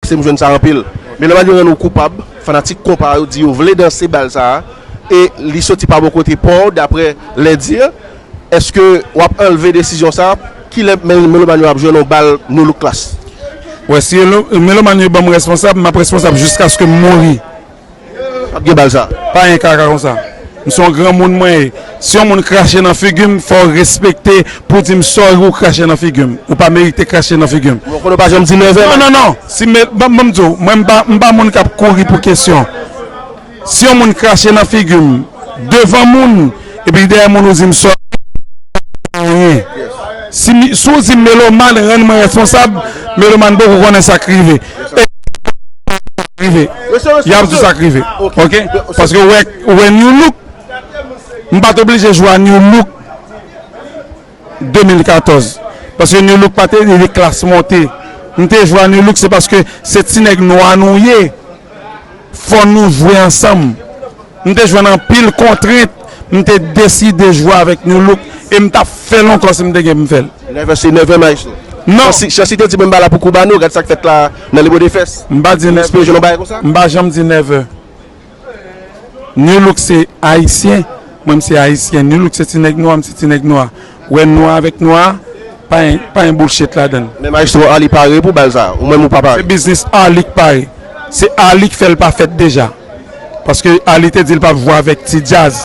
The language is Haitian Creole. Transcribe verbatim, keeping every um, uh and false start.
Se m jwenn sa anpil. Melomàn yo rann ou koupab, fanatik konpa yo di yo vle danse bal sa a, e li soti pa bò kote pa w, daprè lè di. Èske w ap anlve desizyon sa a? Kilè men- melomàn yo ap jwenn yon bal New Look Class? Wè, si lo- melomàn yo ban m responsab, m ap responsab jiskaske m mouri. Ap gen bal sa. Pa gen kaka konsa. M se yon granmoun mwen ye. Si yon moun krache nan figi m, fò w respekte pou di m sòri ou krache nan figi m. Ou pa merite krache nan figi m. Bon, konnen w pa janm di nèvè. Non, non, non. Si me, ban, ban m di w, mwen m pa, m pa moun k ap kouri pou kesyon. Si yon moun krache nan figi m, devan moun, epi dèyè moun ou di m sòri, anyen. Si, mi- si w di m melomàn rann mwen responsab, melomàn poko konnen sa k rive. E rive. Y ap di sa k rive. Ok? Paske ou wè, ou wè New Look, m pa t oblije jwe a New Look de mil katòz. Paske New Look pa te li klas monte. M te jwe a New Look, se paske se ti nèg nwa nou ye. Fò nou jwe ansanm. M te jwenn anpil kontrent, m te deside jwe avèk New Look, e m t ap fè l ankò si m te gen pou m fè l. Nèvè se nèvè, maestro. Non. Chansi te di menm bagay la pou Koubano, gad sa k fèt la nan Libo Defense. M pa di nèvè. Espere jwenn yon bagay konsa. M pa janm di nèvè. New Look se ayisyen, mwen m se ayisyen. New Look se ti nèg nwa, m se ti nèg nwa. Wè nwa avèk nwa, pa gen, pa gen bullshit ladan l. Men maestro, Arly pare pou bal sa, ou menm ou pa Se pare? Biznis Arly k pare. Se Arly k fè l pa fèt deja. Paske Arly te di l p ap jwe avèk ti djaz.